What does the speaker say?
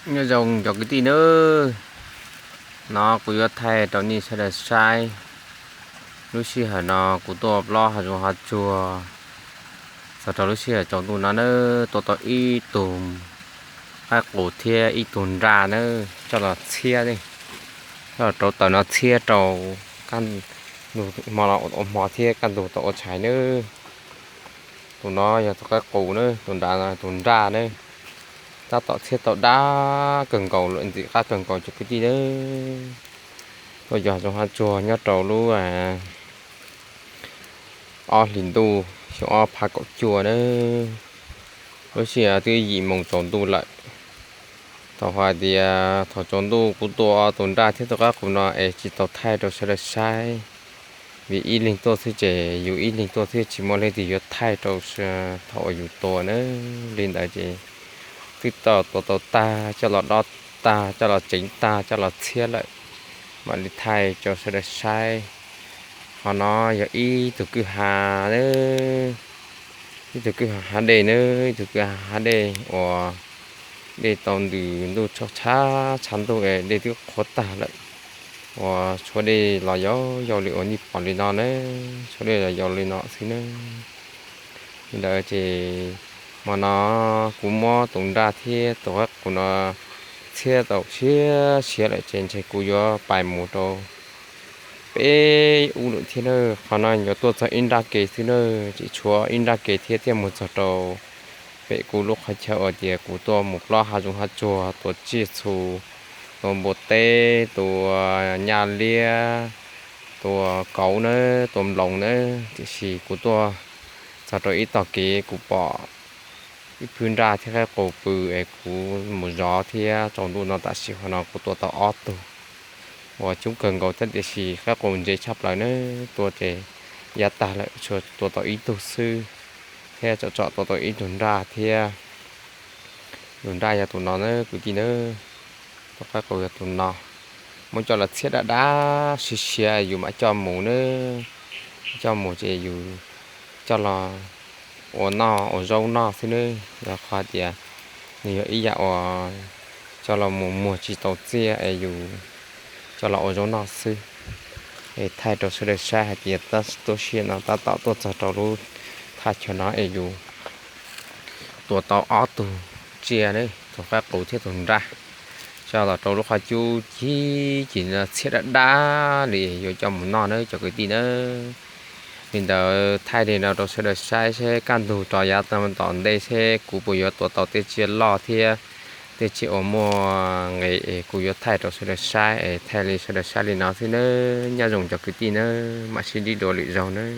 Nyob zoo cov kwv tij nawb, no kuv yuav thaij rau nej sawv daws saib. Lub sij hawm no kuv tuaj plob hav zoov hav tsuag, txog rau lub sij hawm tsaus ntuj no nawb, tuaj tau ib tug qaib qus thiab ib tug nraj nawb, coj los txhiab, coj los rauv taws no txhiab rau kaj ntug, hmo no ua hmo thiab kaj ntug tau ua tshais nawb. Tus no yog tus qaib qus nawb, tus nrad no tus nraj nawb. Tab tom txhiab tau dab kawg nkaus lawm, ntxim qab kawg nkaus cov kwv tij nawb. Tuaj yos zoo hav tsuag nyob rau lub ob hlis ntuj xyoo ob phav kaum cuaj nawb. Lub sij hawm twb yim moos tsaus ntuj lawm. Thaum hais tias thaum tsaus ntuj kuv tua tus nraj thiab tus qaib qus no es tsis tau thaij rau sawv daws saib, vim ib leeg tuaj xwb ces yus ib leeg tuaj xwb tsis muaj leej twg yuav thaij rau thaum uas yus tua na. Li ntawd ces twb tau tua tau tag coj los dob tag coj los tseev tag coj los txhiab lawm, mam li thaij rau sawv daws saib. Qhov no yog ib tug kwj ha, ib tug kwj ha hav dej nawb, ib tug kwj ha hav dej uas dej tau ntws ntuj tshab tshab ntuj es dej twb qhuav tag lawm, uas tshuav dej los yau yau li uas nej pom li no na, tshuav dej los yau li no xwb na. Li ntawd ces hmo no kuv muab tus nraj thiab tus qaib qus no txhiab tau siav siav lawm ces ntshe kuv yuav pais mus rau peb ub lawm thiab na. Qhov no yuav tuaj txog ib nraj ke xwb na, tseem tshuav ib nraj ke thiab thiaj mus txog rau pem kuv lub qhov chaw uas tias kuv tuaj mus plob hav zoov hav tsuag tua tsiaj txhu, tua npua teb, tua nyaj liab, tua kauv na, tua nploos na. Tiam sis kuv tuaj txog rau ib tog kev kuv pom ib phwb nraj thiab qaib qus pw es kuv mus zov thiab tsaus ntuj no tam sim hmo no kuv tua tau ob tug uas coob kawg nkaus thiab tiam sis qaib qus ntse tshaj plaws na, tua ces yav tag lawm tsuas tua tau ib tug xwb thiab tsom tsom tua tau ib tug nraj thiab. Tus nraj yog tus no na kwv tij na, tus qaib qus yog tus no. Muab coj los txhiab dab dab siav siav yus mam coj mus na, coj mus ces yus coj los ua noj ua zaub noj xwb nawb. Yog qhov tias nws yog ib yam uas coj los mus muag tsis tau txiaj es yus coj los ua zaub noj xwb. Es thaij rau sawv daws saib hais tias tab tuaj siab no tab tom tuaj txog rau lub thaj chaw no es yus tua tau ob tug tsiaj ne, tus qaib qus thiab tus nraj, coj los rau lub qhov cub cig cig txhiab dab dab li yuav coj mus noj nawb cov kwv tij nawb. Li ntawd thaij li no rau sawv daws saib seb kaj ntug rov yav tom ntej seb kuv puas yuav tua tau tej tsiaj loj thiab tej tsiaj uas muaj nqis es kuv yuav thaij rau sawv daws saib es thaij li sawv daws saib li no xwb nawb. Nyob zoo cov kwv tij nawb, mam sib ntsib dua lwm zaug nawb.